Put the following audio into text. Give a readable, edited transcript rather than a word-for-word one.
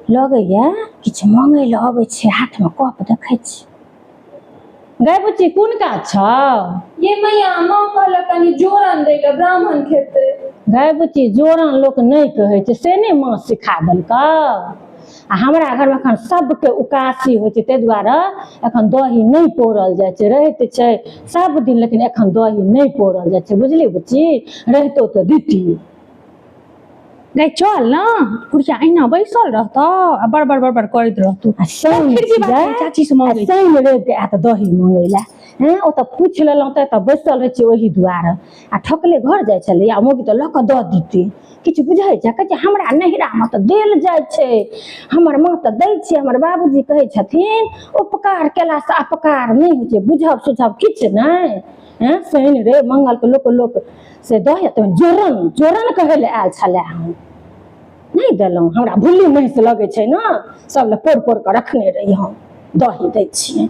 लगैया किछु मङ्गै लए अबै छै, हाथमे कप देखै छी। गै बुच्ची, कोन काज छौ? ये मैया, माँ कहलक कनि जोरन दै लए, ब्राह्मण खेतै। गै बुच्ची, जोरन लोक नहि कहै छै, से नहि माँ सिखा देलकौ? आ हमरा घरमे एखन सबके उकासी होइ छै, ताहि दुआरे एखन दही नहि पौरल जाइ छै। रहैत छै सब दिन, लेकिन एखन दही नहि पौरल जाइ छै, बुझली बुच्ची? रहितौ तऽ दितियै। गै चल न बुढ़िया अहिना बैसल रहतौ आ बड़बड़ बड़बड़ करैत रहतौ। आ शनि खिड़की बात छियै, चाची से आ मांगै। शनि रवि के आयत दही मंगै लए। हैं, ओतऽ पूछि लेलहुँ तऽ एतऽ बैसल रहै छी ओहि दुआरे, आ ठकले घर जाइ छलै, आ मौगी तऽ लऽ कऽ दऽ दितै। किछु बुझै छै? कहै छै हमरा नैहरामे तऽ देल जाइ छै, हमर माँ तऽ दै छै, हमर बाबूजी कहै छथिन उपकार केलासँ अपकार नहि होइ छै। बुझब सुझब किछु नहि। हैं, शनि रवि मंगलके लोक लोक से दही तऽ जोरन जोरन कहै लए आयल छलै, हम नहि देलहुँ। हमरा भुल्ली महिष लगै छै ने, सब लए पौर पौर कऽ रखने रही हम, दही दै छियै।